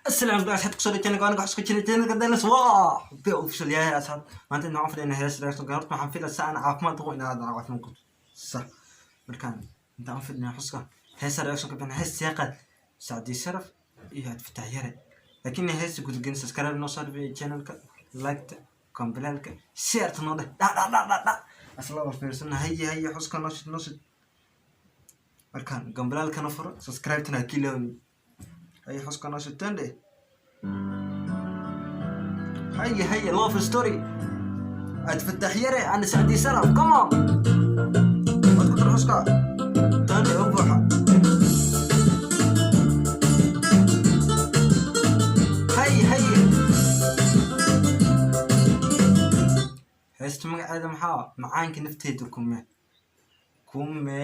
Assalaamu calaykum asxaabta, kusoo dhawaataan aniga xuska jira channelka Dallas waa bi official yahay. Asxaab, maanta inaan fadhina hees reaction. Horta waxaan filayaa aan caafimaad qabo inaad caafimaad qabto. Sax, markaan intaan fadhina xuska heesa reaction ka bixina, hees seeqad Sacdi Sharaf iyo Cabdifataax Yare. Laakiin heesta gudagin, subscribe noo saar channelka, like, kombalaalka, share noo dheh, dha dha dha dha dha. Asla war fiirsana. Haye haye, xuska noo shid, noo shid. Markaan gambalaalkana furo, subscribe-tana ha kiilowni. Haye, xuska noo shid, tende. Haye haye, love story, Cabdifataax Yare and Sacdi Sharaf. Come on, waad ku dar xuska, tende u buuxa. Haye haye, heesta magaceeda maxaa? Macaanka nafteeda kume kume.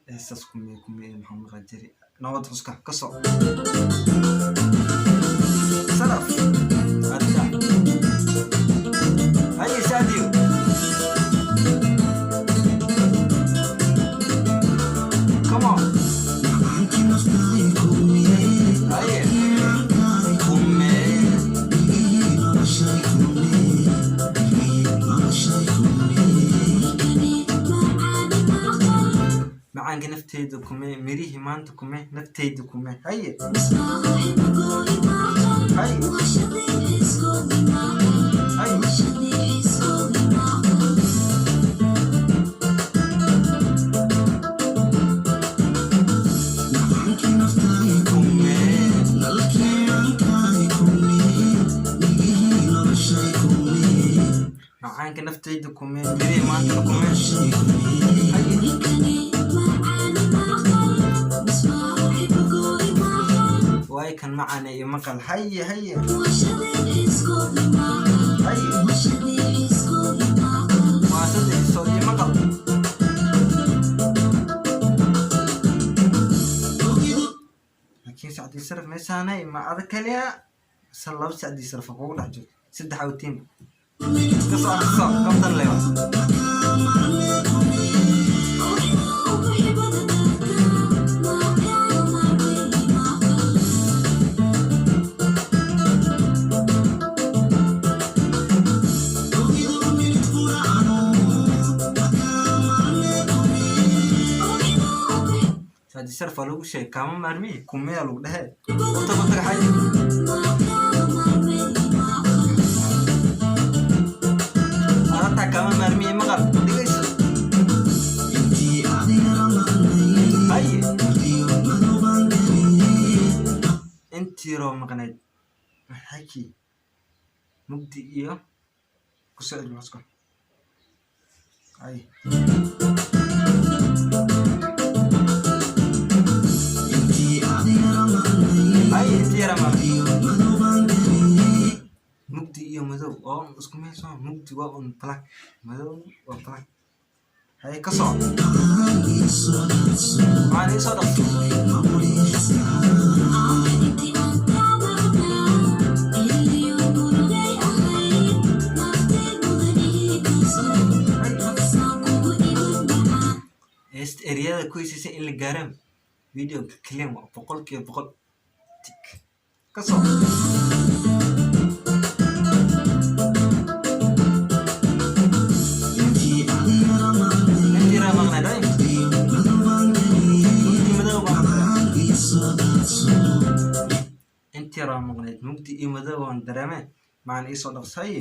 Heestaas kume kume maxaa maqan jiray? Nabad, xuska ka soc Saraf adka. Haye Sadio, come on. Haye kume. Macaanka nafteeda kume, mirihii maanta kume, nafteyda kume. Haye haye haye. Kume. Macaanka nafteyda kume, mirihii maantana kume. Haye. Waay kan macane iyo maqal. Haye haye haye, waa saddex sood iyo maqal. Laakiin Sacdi Saraf meeshaanay ma adag kaliya mise laba Sacdi Saraf oo kugu dhex jirto, saddex awtiin ka soo ka soo kabtan lewa. Sacdi Saraf waa lagu sheegay, kaama maarmiyi, kumeya lagu dhehe, utago taga. Xaye, adataa kaama maarmiyi, maqal dhigayso. Haye, intii roo maqnayd maxaki mugdi iyo ku soo celi xuska. Haye haye, intii yara maqnayd mugdi iyo madow oo isku meel soo. Mugdi waa un black, madow waa black. Haye, ka soco, maxaan ii soo dhaqso. Heesta ereyada ku hesaysa in la gaaraan videoga kaliya waa 100% tik ka soco. Intii yara maqnayd ay mugdi madow baan. Intii yara maqnayd mugdi iyo madow waan dareemee, maxaan ii soo dhaqso. Haye.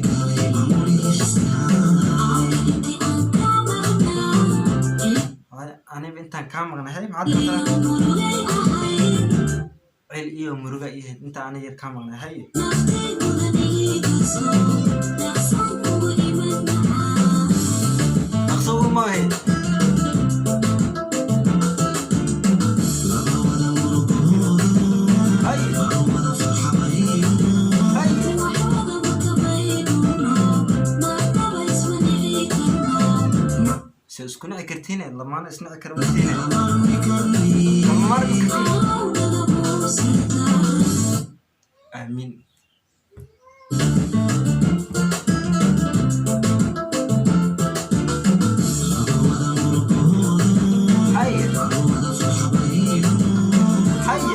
Aniba intaan kaa maqnay, hay, maxaad qabtaa? Cil iyo muruga iyo ahayd inta ana yar kaa maqnay. Haye, dhaqso uma ahayd. Haye haye. Se isku nici kartiine, lamaana isnici kara watiine, kama maarmi kartiin. Aamiin. Haye haye.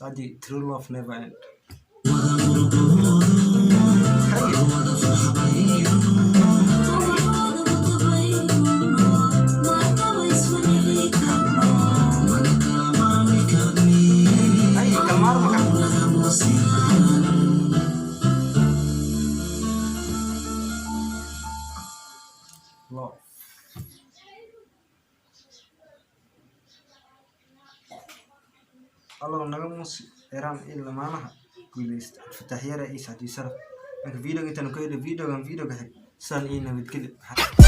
Sadi, true love never end. Haye. Haye, kalmaar ma karto. Love. Allow naga muusi Iran iyo lamaanaha guuleysta, Cabdifataax Yare iyo Sacdiyo Sharaf. Marka videoga intaan ku heli videogan, videoga xig, sidaan iyo nabadgelyo.